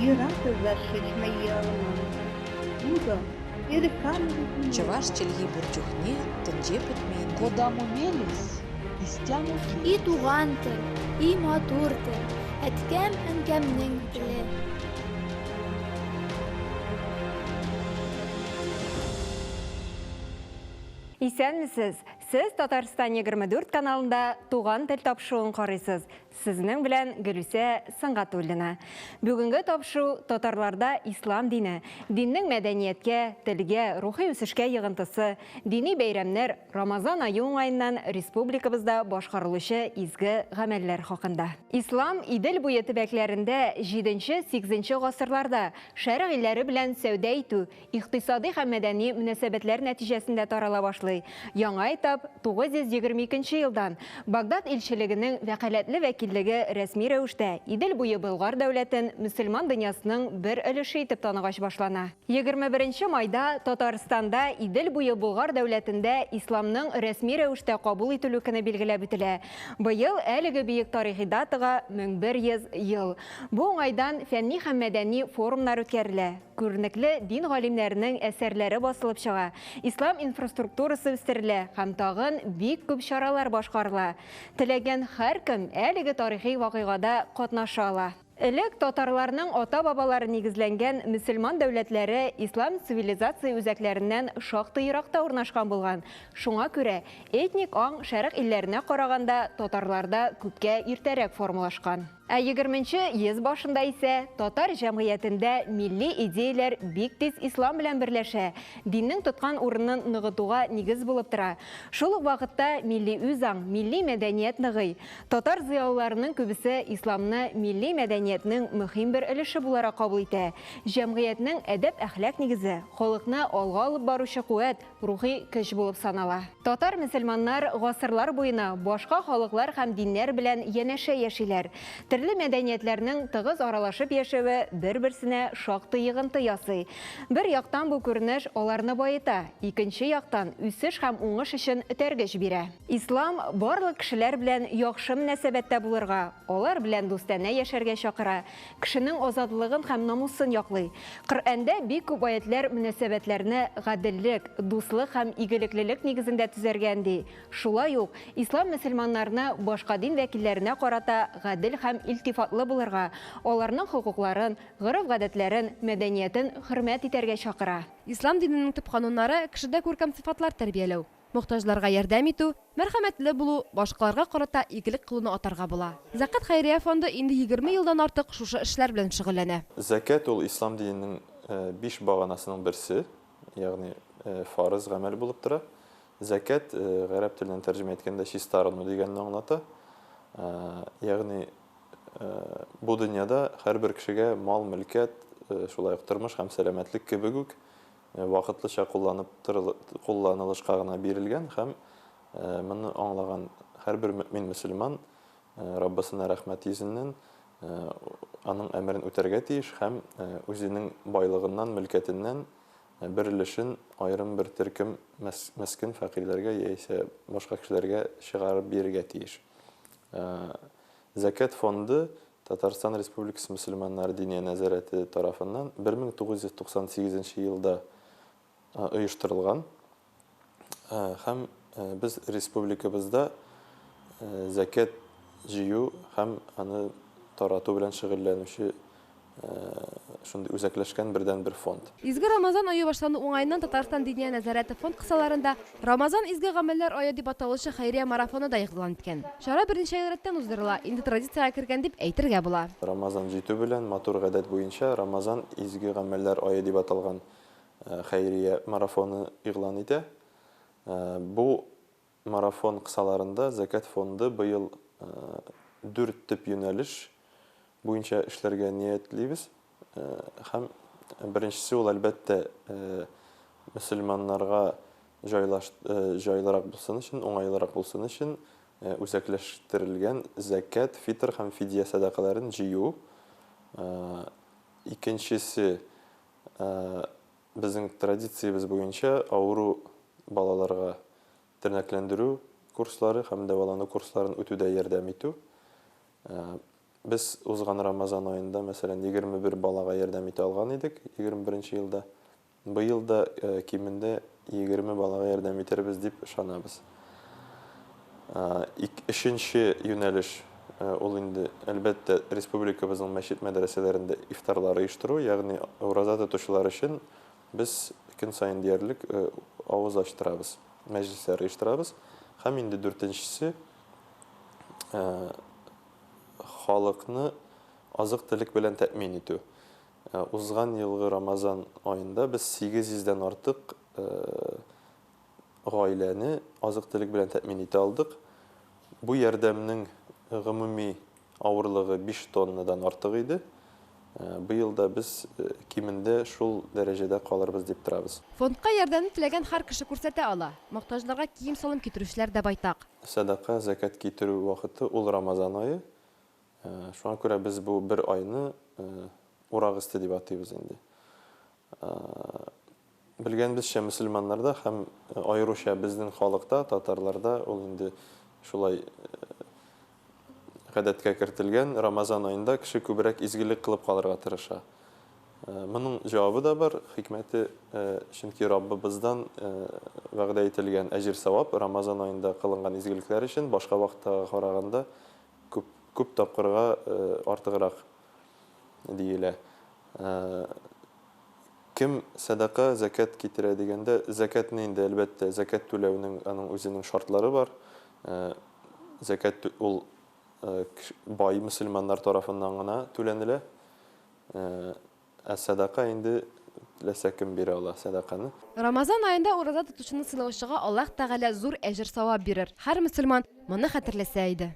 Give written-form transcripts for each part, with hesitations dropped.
Йыраты зашшечмайялымын. Тудо эрканлык. Чӑваш чӗлхи пур чухне тӗнче пӗтмен. Кодамо мелесь, истямо И келесь. туган тел, и матур тел, әткәм-әнкәмнең теле. Исәнмесез! Сез Татарстан 24 каналында Туган тел тапшыруын карыйсыз. Сезнең белән Гөлүсә Сөнгатуллина. Бүгенге тапшыру татарларда ислам дине, диннең мәдәнияткә, телгә, рухи үсешкә йогынтысы, дини бәйрәмнәр, Рамазан ае уңаеннан республикабызда башкарылучы изге гамәлләр хакында. Ислам Идел буе төбәкләрендә җиденче-сигезенче гасырларда Шәрык илләре белән сәүдә итү, икътисадый һәм мәдәни мөнәсәбәтләр нәтиҗәсендә тарала башлый. Яңа этап 922 нче елдан Багдад илчелегенең вәкаләтле вәкиллеге рәсми рәвештә Идел буе Болгар дәүләтен мөселман дөньясының бер өлеше итеп таныгач башлана. 21 нче майда Татарстанда Идел буе Болгар дәүләтендә исламның рәсми рәвештә кабул ителү көне билгеләп үтелә. Быел әлеге бөек тарихи датага 1100 ел. Бу уңайдан фәнни һәм мәдәни форумнар үткәрелә, күренекле дин галимнәренең әсәрләре басылып чыга, ислам инфраструктурасы үстерелә һәм тагын бик күп чаралар башкарыла. Теләгән һәркем әлеге тарихи вакыйгада катнаша ала. Элек татарларның ата-бабалары нигезләнгән мөселман дәүләтләре ислам цивилизация үзәкләреннән шактый еракта урнашкан булган. Шуңа күрә этник аң шәрык илләренә караганда татарларда күпкә иртәрәк формалашкан. Ә егерменче йөз башында исә татар җәмгыятендә милли идеяләр бик тиз ислам белән берләшә, диннең тоткан урынын ныгытуга нигез булып тора. Шул ук вакытта милли үзаң, милли мәдәният ныгый. Татар зыялыларының күбесе исламны милли мәдәниятнең мөһим бер өлеше буларак кабул итә. Җәмгыятьнең әдәп-әхлак нигезе, халыкны алга алып баручы куәт, рухи көч булып санала. Татар мөселманнар гасырлар буена башка халыклар һәм диннәр белән янәшә яшиләр. Төрле мәдәниятләрнең тыгыз аралашып яшәве бер-берсенә шактый йогынты ясый. Бер яктан бу күренеш аларны баета, икенче яктан үсеш һәм уңыш өчен этәргеч бирә. Ислам барлык кешеләр белән яхшы мөнәсәбәттә булырга, алар белән дустанә яшәргә чакыра, Кешенең азатлыгын һәм намусын яклый. Коръәндә бик күп аятьләр мөнәсәбәтләрне гаделлек, дуслык һәм игелеклелек нигезендә төзәргә өнди. Шулай ук, ислам мөселманнарны башка дин вәкилләренә карата гадел һәм илтифатлы булырга, аларның хокукларын, гореф-гадәтләрен, мәдәниятен хөрмәт итәргә чакыра. Ислам диненең төп кануннары, кешедә күркәм сыйфатлар тәрбияләү. Мохтаҗларга ярдәм итү, мәрхәмәтле булу, башкаларга карата игелек кылуны атарга була. Зәкят хәйрия фонды инде 20 елдан артык шушы эшләр белән шөгыльләнә. Зәкят ул ислам диненең биш баганасының берсе, ягъни фарыз гамәл булып тора. Зәкят, гарәп теленнән тәрҗемә иткәндә, чистарыну дигәнне аңлата. Ягъни бу дөньяда һәрбер кешегә мал-мөлкәт, шулай ук тормыш һәм сәламәтлек кебек үк вакытлыча кулланып кулланылышка гына бирелгән һәм моны аңлаган һәрбер мөэмин-мөселман Раббысына рәхмәт йөзеннән аның әмерен үтәргә тиеш һәм үзенең байлыгыннан, мөлкәтеннән бер өлешен аерым бер төркем мескен фәкыйрьләргә яисә башка кешеләргә чыгарып бирергә тиеш. Зәкят фонды Татарстан Республикасы мөселманнары Диния нәзарәте тарафыннан 1998 нче елда оештырылган һәм без республикабызда зәкят җыю һәм аны тарату белән шөгыльләнүче Шундый үзәкләшкән бердәнбер фонд. Изге Рамазан ае башлану уңаеннан Татарстан Диния нәзарәте фонд кысаларында Рамазан, изге гамәлләр ае дип аталучы хәйрия марафоны да игълан иткән. Чара берничә ел рәттән уздырыла, инде традициягә кергән дип әйтергә була. Рамазан җитү белән, матур гадәт буенча, Рамазан, изге гамәлләр ае дип аталган хәйрия марафоны игълан итә. Бу Марафон кысаларында Зәкят фонды быел дүрт төп юнәлеш буенча эшләргә ниятлибез. Һәм беренчесе ул, әлбәттә, мөселманнарга җайлаш җайлырак булсын өчен, уңайлырак булсын өчен үзәкләштерелгән зәкят, фитр һәм фидия сәдакаларын җыю. Икенчесе, Безнең традициябез буенча авыру балаларга тернәкләндерү курслары һәм дәвалану курсларын үтүдә ярдәм итү. Без узган Рамазан аенда, мәсәлән, 21 балага ярдәм итә алган идек, 21 елда. Быел да кимендә 20 балага ярдәм итәрбез дип ышанабыз. Өченче юнәлеш ул инде, әлбәттә, республикабызның мәчет-мәдрәсәләрендә ифтарлар оештыру, ягъни ураза тотучылар өчен без көн саен диярлек авыз ачтырабыз, мәҗлесләр оештырабыз. Һәм инде дүртенчесе, халыкны азык-төлек белән тәэмин итү. Узган елгы Рамазан аенда без 800 дән артык гаиләне азык-төлек белән тәэмин итә алдык. Бу ярдәмнең гомуми авырлыгы 5 тоннадан артык иде. Быел да без кимендә шул дәрәҗәдә калырбыз дип торабыз. Фондка ярдәмне теләгән һәр кеше күрсәтә ала. Мохтаҗларга кием-салым китерүчеләр дә байтак. Сәдака, зәкят китерү вакыты ул Рамазан ае. Шуңа күрә без бу бер айны урак өсте дип атыйбыз инде. Белгәнебезчә, мөселманнарда һәм аеруча безнең халыкта, татарларда ул инде шулай гадәткә кертелгән, Рамазан аенда кеше күбрәк изгелек кылып калырга тырыша. Моның җавабы да бар, хикмәте, чөнки Раббыбыздан вәгъдә ителгән әҗер-савап Рамазан аенда кылынган изгелекләр өчен башка вакыттагыга караганда күп, күп тапкырга артыграк диелә. Кем сәдака, зәкят китерә дигәндә, зәкятне инде, әлбәттә, зәкят түләүнең аның үзенең шартлары бар. Зәкят ул бай мөселманнар тарафыннан гына түләнелә. Ә сәдака инде теләсә кем бирә ала сәдаканы. Рамазан аенда ураза тотучыны сыйлаучыга Аллаһ Тәгалә зур әҗер-савап бирер. Һәр мөселман моны хәтерләсә иде.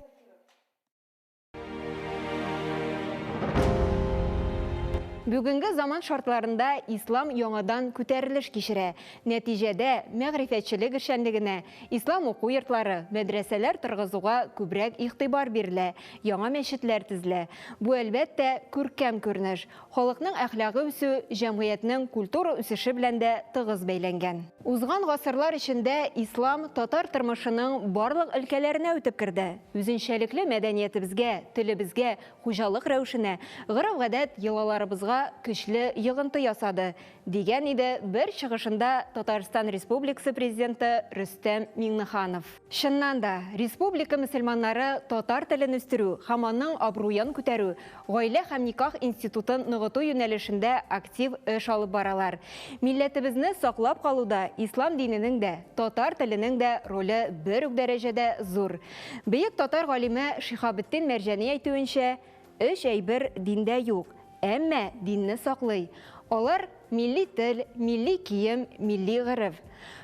Бүгенге заман шартларында ислам яңадан күтәрелеш кичерә. Нәтиҗәдә, мәгърифәтчелек эшчәнлегенә, ислам уку йортлары, мәдрәсәләр торгызуга күбрәк игътибар бирелә, яңа мәчетләр төзелә. Бу, әлбәттә, күркәм күренеш. Халыкның әхлагы үсү җәмгыятьнең культура үсеше белән дә тыгыз бәйләнгән. Узган гасырлар эчендә ислам татар тормышының барлык өлкәләренә үтеп керде. Үзенчәлекле мәдәниятебезгә, телебезгә, хуҗалык рәвешенә, гореф-гадәт, йолаларыбызга көчле йогынты ясады, дигән иде бер чыгышында Татарстан Республикасы Президенты Рөстәм Миңнеханов. Чыннан да, республика мөселманнары татар телен үстерү һәм аның абруен күтәрү, гаилә һәм никах институтын ныгыту юнәлешендә актив эш алып баралар. Милләтебезне саклап калуда ислам диненең дә, татар теленең дә роле бер үк дәрәҗәдә зур. Бөек татар галиме Шиһабетдин Мәрҗани әйтүенчә, өч әйбер диндә юк, әмма динне саклый. Алар, милли тел, милли кием, милли гореф.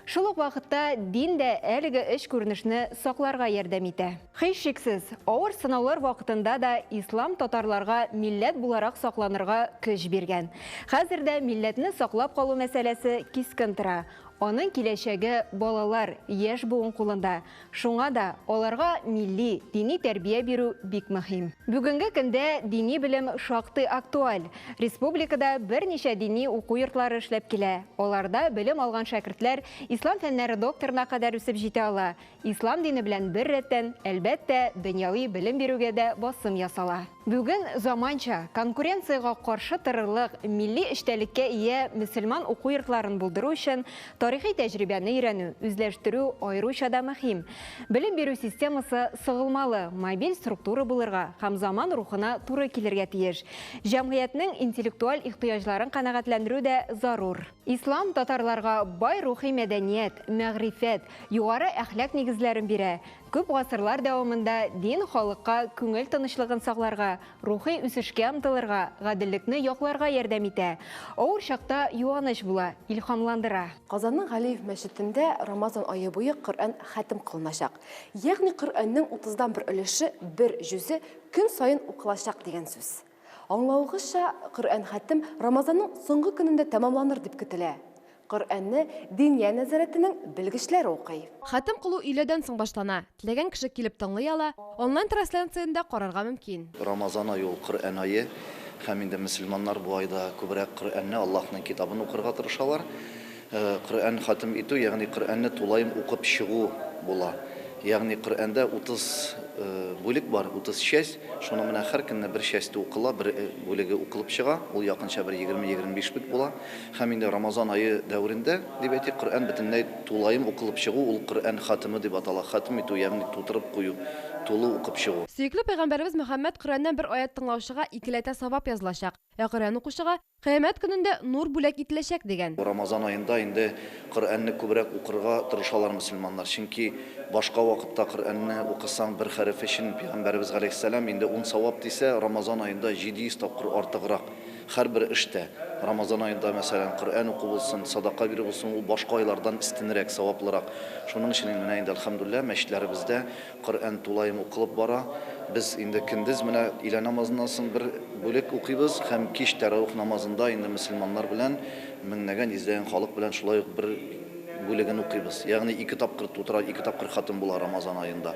Шул ук вакытта дин дә әлеге өч күренешне сакларга ярдәм итә. Һичшиксез, авыр сынаулар вакытында да ислам татарларга милләт буларак сакланырга көч биргән. Хәзер дә милләтне саклап калу мәсьәләсе кискен тора. Аның киләчәге балалар, яшь буын кулында. Шуңа да аларга милли, дини тәрбия бирү бик мөһим. Бүгенге көндә дини белем шактый актуаль. Республикада берничә дини уку йортлары эшләп килә. Аларда белем алган шәкертләр ислам фәннәре докторына кадәр үсеп җитә ала. Ислам дине белән бер рәттән, әлбәттә, дөньяви белем бирүгә дә басым ясала. Бүген заманча, конкуренциягә каршы торырлык, милли эчтәлеккә ия мөселман уку йортларын булдыру өчен тарихи тәҗрибәне өйрәнү, үзләштерү аеруча да мөһим. Белем бирү системасы сыгылмалы, мобиль структура булырга һәм заман рухына туры килергә тиеш. Җәмгыятьнең интеллектуаль ихтыяҗларын канәгатьләндерү дә зарур. Ислам татарларга бай рухи мәдәният, мәгърифәт, югары әхлак нигезләрен бирә. Күп гасырлар дәвамында дин халыкка күңел тынычлыгын сакларга, рухи үсешкә омтылырга, гаделлекне якларга ярдәм итә. Авыр чакта юаныч була, илһамландыра. Казанның Галиев мәчетендә Рамазан ае буе Коръән хәтем кылыначак. Ягъни Коръәннең утыздан бер өлеше, бер җүзе көн саен укылачак дигән сүз. Аңлавыгызча, Коръән хәтем Рамазанның соңгы көнендә тәмамланыр дип көтелә. Коръәнне Диния нәзарәтенең белгечләре укый. Хәтем кылу өйләдән соң башлана. Теләгән кеше килеп тыңлый ала, онлайн трансляцияне дә карарга мөмкин. Рамазан ае ул Коръән ае һәм инде мөселманнар бу айда күбрәк Коръәнне, Аллаһның китабын укырга тырышалар. Коръән хәтем итү, ягъни Коръәнне тулаем укып чыгу була. Ягъни Коръәндә 30 бүлек бар, 30 часть. Шуның менә һәр көнне бер часте укыла, бер бүлеге укылып чыга. Ул якынча бер 20-25 бит була. Һәм инде Рамазан ае дәверендә, дип әйтик, Коръән бөтенләй тулаем укылып чыгу, ул Коръән хатымы дип атала. Хатм итү, ягъни тутырып кую, тулы укып чыгу. Сөекле пәйгамбәребез Мөхәммәд Коръәннән бер аять тыңлаучыга икеләтә савап язылачак, ә Коръән укучыга Кыямәт көнендә нур бүләк ителәчәк, дигән. Рамазан аенда инде Коръәнне күбрәк укырга тырышалар мөселманнар. Чөнки башка вакытта Коръәнне укысаң, бер хәреф өчен Пәйгамбәребез галәйһиссәлам инде ун савап дисә, Рамазан аенда 700 тапкыр артыграк. Һәрбер эштә. Рамазан аенда, мәсәлән, Коръән уку булсын, садака бирү булсын, ул башка айлардан өстенрәк, саваплырак. Шуның өчен инде менә инде, әлхәмдүлилләһ, мәчетләребездә Коръән тулаем укылып бара. Без инде көндез менә өйлә намазыннан соң бер бүлек укыйбыз һәм кич тәравих намазында инде мөселманнар белән, меңнәгән, йөзләгән халык белән шулай ук бер бүлеген укыйбыз. Ягъни ике тапкыр тутыра, ике тапкыр хатым була Рамазан аенда.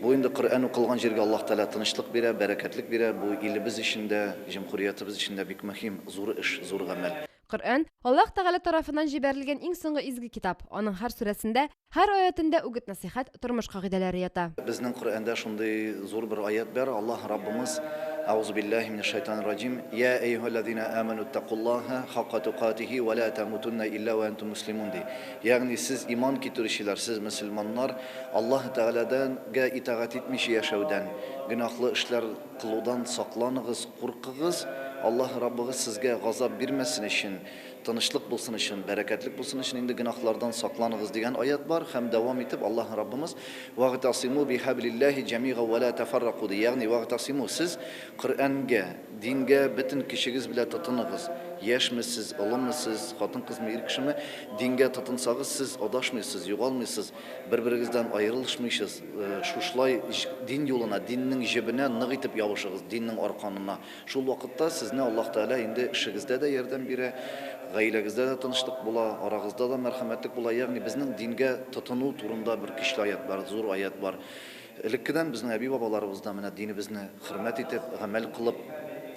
Бу инде Коръән укылган җиргә Аллаһ Тәгалә тынычлык бирә, бәрәкәтлек бирә. Бу илебез өчен дә, җөмһүриятебез өчен дә бик мөһим, зур эш, зур гамәл. Коръән, Аллаһ Тәгалә тарафыннан җибәрелгән иң соңгы изге китап. Аның һәр сүрәсендә, һәр аятендә үгет-нәсыйхәт, тормыш кагыйдәләре ята. Безнең Коръәндә шундый зур бер аять бар, Аллаһ Раббымыз, Әгъузу биллаһи минәш шайтанир раҗим, Йә әйюһәлләзинә әмәнүттәкуллаһа хакка тукатихи вә лә тәмутунна илля вә әнтүм мөслимун, ди. Ягъни сез иман китерүчеләр, сез мөселманнар, Аллаһ Тәгаләдән гә итагать итмичә яшәүдән, гөнаһлы эшләр кылудан сакланыгыз, куркыгыз, Аллаһ Раббыгыз сезгә газап бирмәсен өчен, тынычлык булсын өчен, бәрәкәтлек булсын өчен инде гөнаһлардан сакланыгыз дигән аять бар һәм дәвам итеп Аллаһ Раббымыз, Вәгътасиму бихәблиллаһи җәмига вә лә тәфәррәку ди, ягъни вәгътасиму, сез Коръәнгә, дингә бөтен көчегез белән тотыныгыз, яшьме сез, олымы сез, хатын-кызмы, ир кешеме, дингә тотынсагыз, сез адашмыйсыз, югалмыйсыз, Бер-берегездән аерылышмыйчыз, шушылай дин юлына, диннең җебенә нык итеп ябышыгыз, диннең арканына. Шул вакытта сезне Аллаһ Тәгалә инде эшегездә дә ярдәм бирә, гаиләгездә дә тынычлык була, арагызда да мәрхәмәтлек була. Ягъни безнең дингә тотыну турында бер көчле аять бар, зур аять бар. Элеккедән безнең әби-бабаларыбыз да менә динебезне хөрмәт итеп, гамәл кылып,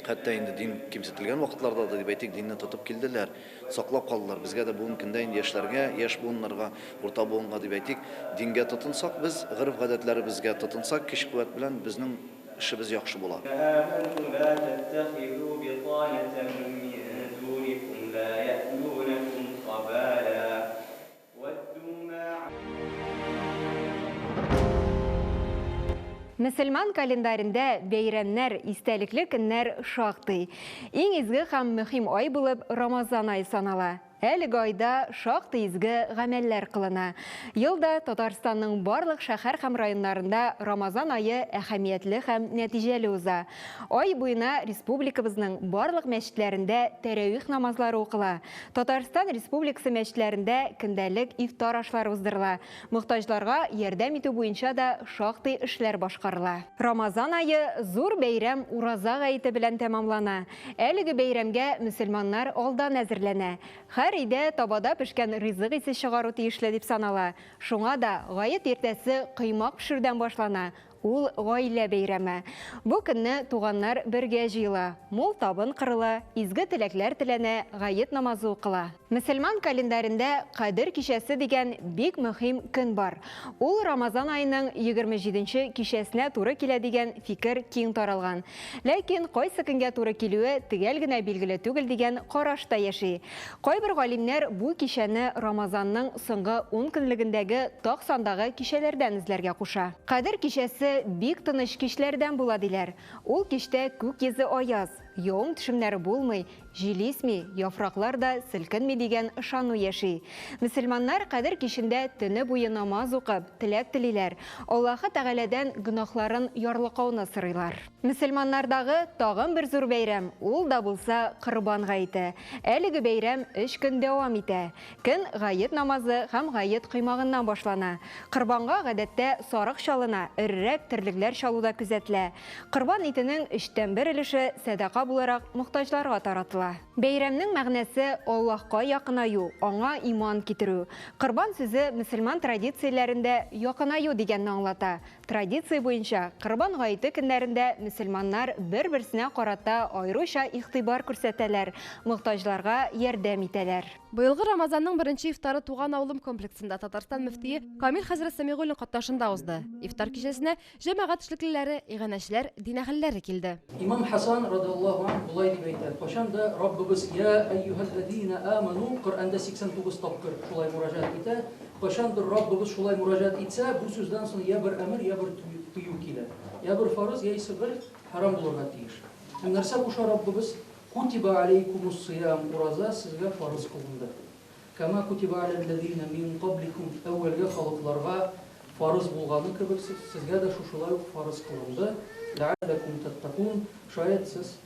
хәтта инде дин кимсетелгән вакытларда да, дип әйтик, динне тотып килделәр. Саклап калдылар. Безгә дә бүгенге көндә инде яшьләргә, яшь буыннарга, урта буынга дип әйтик, дингә тотынсак без, гореф-гадәтләребезгә тотынсак, көч-куәт белән безнең эшебез яхшы була. Мөселман календарендә бәйрәмнәр, истәлекле көннәр шактый. Иң изге һәм мөһим ай булып Рамазан ае санала. Әлеге айда шактый изге гамәлләр кылына. Ел да Татарстанның барлык шәһәр һәм районнарында Рамазан ае әһәмиятле һәм нәтиҗәле уза. Ай буена республикабызның барлык мәчетләрендә тәрәвих намазлары укыла. Татарстан Республикасы мәчетләрендә көндәлек ифтар ашлары уздырыла. Мохтаҗларга ярдәм итү буенча да шактый эшләр башкарыла. Рамазан ае зур бәйрәм Ураза гаете белән тәмамлана. Әлеге бәйрәмгә мөселманнар алдан әзерләнә. Һәр өйдә табада пешкән ризык исе чыгару тиешле дип санала. Шуңа да гает иртәсе коймак пешерүдән башлана. Ул гаилә бәйрәме. Бу көнне туганнар бергә җыела, мул табын корыла, изге теләкләр теләнә, гает намазы укыла. Мөселман календарендә Кадер кичәсе дигән бик мөһим көн бар. Ул Рамазан аеның 27 нче кичәсенә туры килә дигән фикер киң таралган. Ләкин кайсы көнгә туры килүе төгәл генә билгеле түгел дигән караш та яши. Кайбер галимнәр бу кичәне Рамазанның соңгы ун көнлегендәге так сандагы кичәләрдән эзләргә куша. Кадер кичәсе бик тыныч кичләрдән була, диләр. Ул кичтә күк йөзе аяз, явым-төшемнәре булмый, җил исми, яфраклар да селкенми дигән ышану яши. Мөселманнар Кадер кичендә төне буе намаз укып, теләк телиләр, Аллаһы Тәгаләдән гөнаһларын ярлыкауны сорыйлар. Мөселманнардагы тагын бер зур бәйрәм, ул да булса Корбан гаете. Әлеге бәйрәм өч көн дәвам итә. Көн гает намазы һәм гает коймагыннан башлана. Корбанга гадәттә сарык чалына, эрерәк терлекләр чалу да күзәтелә. Корбан итенең өчтән бер өлеше сәдака буларак мохтаҗларга таратыла. Бәйрәмнең мәгънәсе, Аллаһка якынаю, аңа иман китерү. Корбан сүзе мөселман традицияләрендә якынаю дигәнне аңлата. Традиция буенча, Корбан гаете көннәрендә мөселманнар бер-берсенә карата аеруча игътибар күрсәтәләр, мохтаҗларга ярдәм итәләр. Быелгы Рамазанның беренче ифтары Туган авылым комплексында Татарстан мөфтие Камил хәзрәт Сәмигуллин катнашында узды. Ифтар кичәсенә җәмәгать эшлеклеләре, иганәчеләр, дин әһелләре килде. Имам Хәсан радиаллаһу анһ болай дип әйтә, Кайчан да Раббыбыз Йә әййүһәлләзинә амәнү, Коръәндә 89 тапкыр шулай мөрәҗәгать итә, кайчандыр Раббыбыз шулай мөрәҗәгать итсә, бу сүздән соң йә бер әмер, йә бер тыю килә. Йә бер фарыз, яисә бер хәрам булырга тиеш. Һәм нәрсә куша Раббыбыз? Кутиба алейкумус-сиям, ураза сезгә фарыз кылынды. Кәма кутиба аләлләзина мин кабликум, әүвәлге халыкларга фарыз булганы кебек, сезгә дә шушылай ук фарыз кылынды, ләгалләкум тәттәкун, шаять сез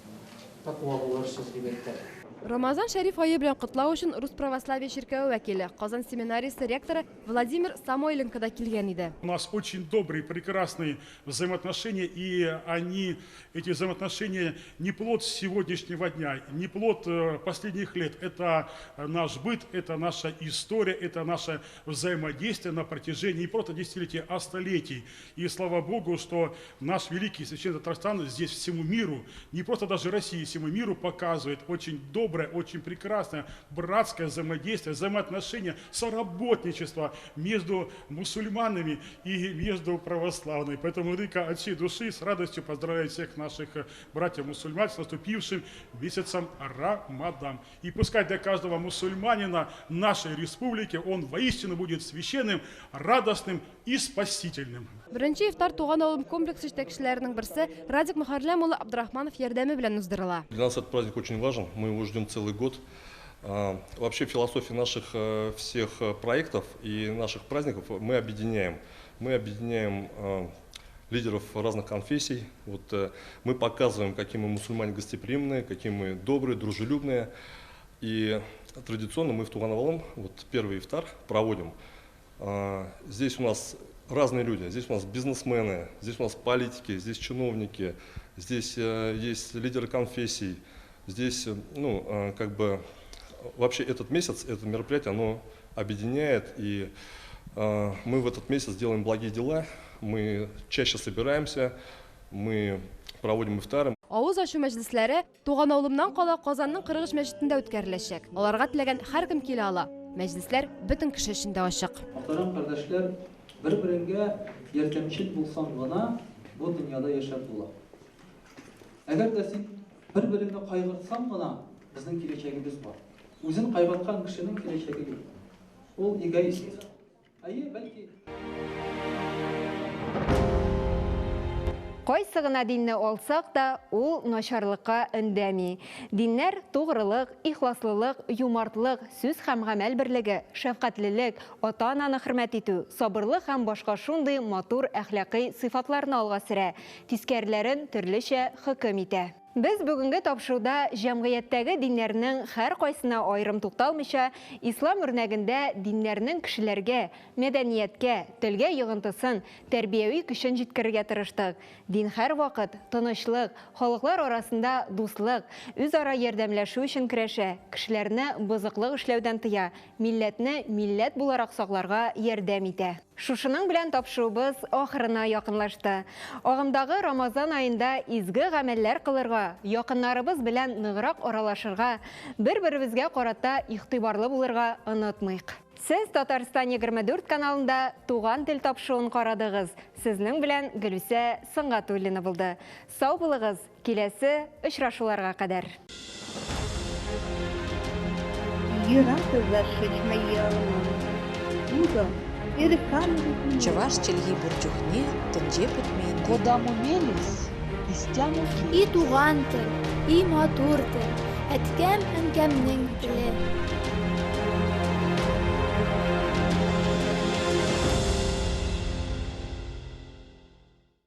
тәкъва булырсыз, дип әйтә. Рамазан шәриф ае белән котлау өчен Рус православие чиркәве вәкиле, Казан семинариясе ректоры Владимир Самойленко да килгән иде. У нас очень добрые, прекрасные взаимоотношения, и они, эти взаимоотношения, не плод сегодняшнего дня, не плод последних лет. Это наш быт, это наша история, это наше взаимодействие на протяжении не просто десятилетий, а столетий. И слава Богу, что наш великий священный Татарстан здесь всему миру, не просто даже России, всему миру показывает очень доброе, очень прекрасное братское взаимодействие, взаимоотношения, соработничество между мусульманами и между православными. Поэтому, Владыка, от всей души с радостью поздравляю всех наших братьев-мусульман с наступившим месяцем Рамадан. И пускай для каждого мусульманина нашей республики он воистину будет священным, радостным и спасительным. Беренче ифтар Туган авылым комплексы җитәкчеләренең берсе Радик Мөхәрләм улы Абдрахманов ярдәме белән уздырыла. Для нас этот праздник очень важен, мы его ждем целый год. Вообще философия наших всех проектов и наших праздников мы объединяем. Мы объединяем лидеров разных конфессий. Вот, мы показываем, какие мы мусульмане гостеприимные, какие мы добрые, дружелюбные. И традиционно мы в Туган авылым вот, первый ифтар проводим. Здесь у нас разные люди, здесь у нас бизнесмены, здесь у нас политики, здесь чиновники, здесь есть лидеры конфессий, здесь, ну, как бы вообще этот месяц, это мероприятие, оно объединяет, и мы в этот месяц делаем благие дела, мы чаще собираемся, мы проводим ифтары. Авыз ачу мәҗлесләре Туган авылымнан кала Казанның 43 мәчетендә үткәреләчәк. Аларга теләгән һәркем килә ала. Мәҗлесләр бөтен кеше өчен дә ачык. Мөхтәрәм кардәшләр, бер-береңгә ярдәмчел булсаң гына бу дөньяда яшәп була. Әгәр дә син бер-береңне кайгыртсаң гына безнең киләчәгебез бар. Үзен кайгырткан кешенең киләчәге юк. Ул эгоист. Әйе, бәлки. Кайсы гына динне алсак та, ул начарлыкка өндәми. Диннәр тугрылык, ихласлылык, юмартлык, сүз һәм гамәл берлеге, шәфкатьлелек, ата-ананы хөрмәт итү, сабырлык һәм башка шундый матур әхлакый сыйфатларны алга сөрә, тискәреләрен төрлечә хөкем итә. Без бүгенге тапшыруда җәмгыятьтәге диннәрнең һәркайсына аерым тукталмыйча, ислам үрнәгендә диннәрнең кешеләргә, мәдәнияткә, телгә йогынтысын, тәрбияви көчен җиткерергә тырыштык. Дин һәрвакыт тынычлык, халыклар арасында дуслык, үзара ярдәмләшү өчен көрәшә, кешеләрне бозыклык эшләүдән тыя, милләтне милләт буларак сакларга ярдәм итә. Шушының белән тапшыруыбыз ахырына якынлашты. Агымдагы Рамазан аенда изге гамәлләр кылырга, якыннарыбыз белән ныграк аралашырга, бер-беребезгә карата игътибарлы булырга онытмыйк. Сез Татарстан 24 каналында Туган тел тапшыруын карадыгыз. Сезнең белән Гөлүсә Сөнгатуллина булды. Сау булыгыз, киләсе очрашуларга кадәр. Чӑваш чӗлхи пур чухне тӗнче пӗтмен. Кодамо мелесь, истямо И туган тел, и матур тел, әткәм-әнкәмнең теле.